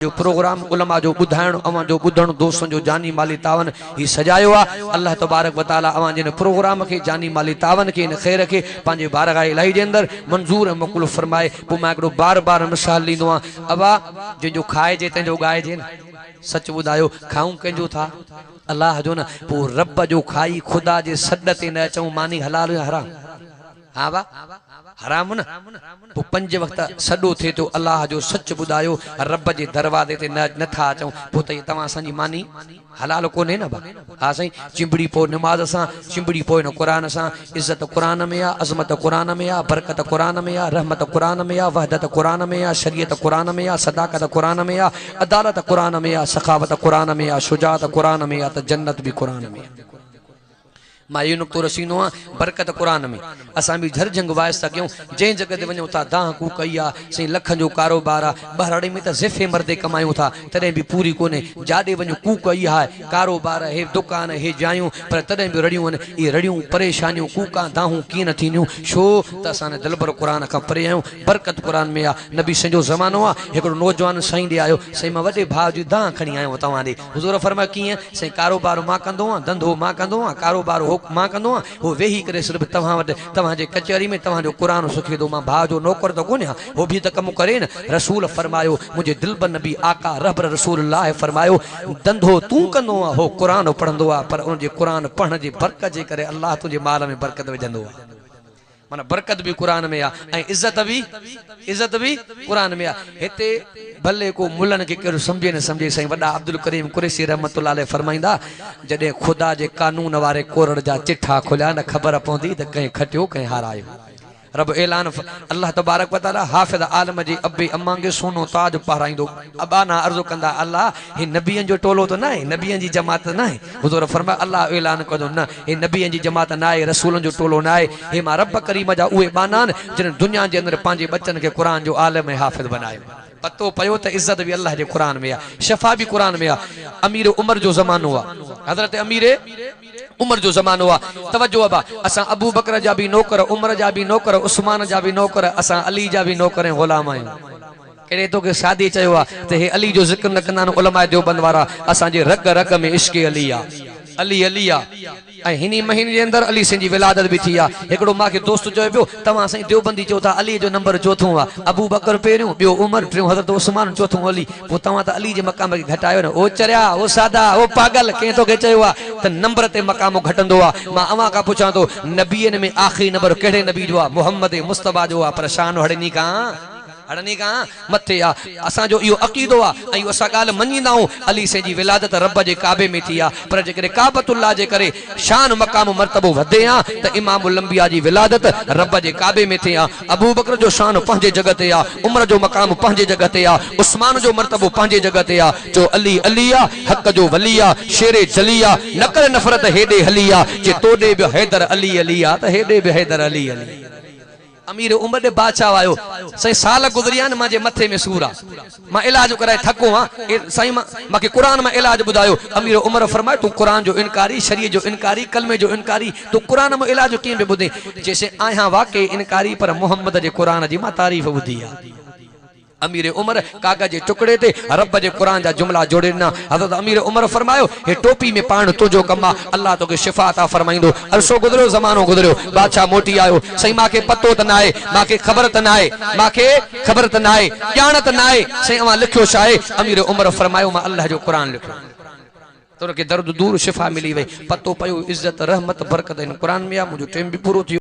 جو پروگرام علماء جو ٻڌائڻ اوهان جو ٻڌڻ دوستن جو جاني مالي تعاون هي سجايو آ الله تبارڪ و تعالي اوهان جي هن پروگرام کي جاني مالي تعاون کي هن خير کي پنهنجي بارگاھ الاهي جي اندر منظور ۽ مقبول فرمائي پوء مان هڪڙو بار بار مثال ڏيندو آهيان ابا جنهن جو کائجي تنهن جو ڳائجي نه سچ ٻڌايو کائون ڪنهن جو ٿا الله جو نه پوء رب جو کائي خدا جي سڏ تي نه اچون ماني حلال يا حرام ها وا حرام نه پوء پنج وقت سڏو ٿئي ٿو الله جو سچ ٻڌايو رب جي دروازي تي نه نٿا اچون پوء ته توهان اسان جي ماني حلال ڪونهي نه با ها سائين چنبڙي پئو نماز سان چنبڙي پئو هن قرآن سان عزت قرآن ۾ آ عظمت قرآن ۾ آ برڪت قرآن ۾ آ رحمت قرآن ۾ آ وحدت قرآن ۾ آ شريعت قرآن ۾ آ صداقت قرآن ۾ آ عدالت قرآن ۾ آ سخاوت قرآن ۾ آ شجاعت قرآن ۾ آ ته جنت به قرآن ۾ آ. مان اهو نقطو رسيندو آهيان، برڪت قرآن ۾. اسان به جھر جھنگ وائستا ڪيون، جنهن جڳهه تي وڃون ٿا دانهن ڪوڪ ڪئي آ، سائين لکن جو ڪاروبار آ، ٻهراڙي ۾ ته زيفي مردي ڪمايون ٿا، تڏهن به پوري ڪونهي، جاڏي وڃ ڪوڪ اها آهي، ڪاروبار، هي دڪان، هي جايون، پر تڏهن به رڙيون آهن، اهي رڙيون، پريشانيون، ڪوڪان، دانهون ڪيئن نه ٿينديون، ڇو ته اسان هن دلبر قرآن کان پري آهيون، برڪت قرآن ۾ آ، نبي سائين جو زمانو آ، هڪڙو نوجوان سائين ڏي آيو، سائين مان وڏي ڀاء جي دانهن کڻي آيو آهيان توهان ڏي. حضور فرمايو، ڪيئن؟ سائين ڪاروبار مان ڪندو آهيان، ڌنڌو مان ڪندو آهيان، ڪاروبار هو مان ڪندو آهيان، هو ويهي ڪري صرف توهان وٽ، توهان جي ڪچهري ۾ توهان جو قرآن سکي ٿو، مان ڀاء جو نوڪر ته ڪونهيان، هو به ته ڪم ڪري نه. رسول فرمايو، منهنجي دلبر نبي آقا رهبر رسول الله فرمايو، ڌنڌو تون ڪندو آهين، هو قرآن پڙهندو آهي، پر ان جي قرآن پڙهڻ جي برڪت جي ڪري الله تنهنجي مال ۾ برڪت وجهندو آهي. معنيٰ برڪت به قرآن ۾ آ ۽ عزت به عزت به قرآن ۾ آ. هتي ڀلي ڪو ملن کي ڪير سمجهي نه سمجهي سائين وڏا عبدالڪريم قريشي رحمة الله عليه فرمائيندا جڏهن خدا جي قانون واري ڪورڙ جا چٺا کليا نه خبر پوندي ته ڪنهن کٽيو ڪنهن هارايو. رب اعلان الله تبارڪ وتعالي حافظ عالم جي ابي امان کي سونو تاج پهرائيندو. ٻانها عرض ڪندا الله هي نبين جو ٽولو ته ناهي نبين جي جماعت ته ناهي. حضور فرمايو، الله اعلان ڪندو، نه، هي نبين جي جماعت ناهي، رسولن جو ٽولو ناهي، هي مان رب ڪريم جا اهي ٻانها آهن، جن دنيا جي اندر پنهنجي ٻچن کي قرآن جو عالم ۽ حافظ بنايو. پتو پيو ته عزت به الله جي قرآن ۾ آهي، شفا به قرآن ۾ آهي. امير عمر جو زمانو آهي، حضرت امير عمر جو زمانو آهي. توجه ابا، اسان ابوبڪر جا به نوڪر، عمر جا به نوڪر، عثمان جا به نوڪر، اسان علي جا به نوڪر ۽ غلام آهيون. ڪهڙي توکي سادي چيو آ ته هي علي جو ذڪر نه ڪندا آهن علماء ديوبند وارا اسان جي رڳ رڳ ۾ عشق علي آ علي علي آ ۽ هن ئي مهيني جي اندر علي سائين جي ولادت به ٿي آ هڪڙو مان کي دوست چيو پيو توهان سائين ديوبندي چئو ٿا علي جو نمبر چوٿون آ ابوبڪر پهريون ٻيو عمر ٽيون حضرت عثمان چوٿون علي پوء توهان ته علي جي مقام کي گهٽايو نه او چريا او سادا او پاڳل ڪنهن توکي چيو آ ته نمبر تي مقام گهٽندو آ مان اوهان کان پڇان ٿو نبين ۾ آخري نمبر ڪهڙي نبي جو آ محمد مصطفيٰ جو آ پر شان هڙني کان هڙني کان مٿي آ. اسان جو اهو عقيدو آ ۽ اهو اسان ڳالهه مڃيندا آهيون علي سائين جي ولادت رب جي ڪعبي ۾ ٿي آ پر جيڪڏهن ڪعبة الله جي ڪري شان مقام مرتبو وڌي ها ته امام الانبياء جي ولادت رب جي ڪعبي ۾ ٿئي ها. ابوبڪر جو شان پنهنجي جڳهه تي آ، عمر جو مقام پنهنجي جڳهه تي آ، عثمان جو مرتبو پنهنجي جڳهه تي آ، جو علي علي آ، حق جو ولي آ، شير جلي آ، نه ڪر نفرت هيڏي هلي آ، جي توڏي به حيدر علي علي آ ته هيڏي به حيدر علي علي. امير عمر ڏي بادشاهه آيو، سائين سال گذريا آهن مانجي مٿي ۾ سور آ، مان علاج ڪرائي ٿڪو آهيان، اي سائين مان کي قرآن مان علاج ٻڌايو، امير عمر فرمايو تون قرآن جو انڪاري، شريعت جو انڪاري، ڪلمي جو انڪاري، تون قرآن مان علاج ڪيئن پيو ٻڌين؟ چيسين آهيان واقعي انڪاري پر محمد جي قرآن جي مان تعريف ٻڌي آ. امير عمر ڪاغذ جي ٽڪڙي تي رب جي قرآن جا جملا جوڙي ڏنا. حضرت امير عمر فرمايو، هي ٽوپي ۾ پائڻ تنهنجو ڪم آ، الله توکي شفا عطا فرمائيندو. عرصو گذريو، زمانو گذريو، بادشاهه موٽي آيو، سائين مان کي پتو ته ناهي، مان کي خبر ته ناهي، مان کي خبر ته ناهي، ڄاڻ ته ناهي، سائين اوهان لکيو ڇا آهي؟ امير عمر فرمايو، مان الله جو قرآن لکيو. ته ان کي درد دور شفا ملي وئي. پتو پيو عزت، رحمت، برڪت هن قرآن ۾ آ، منهنجو ٽيم به پورو ٿيو.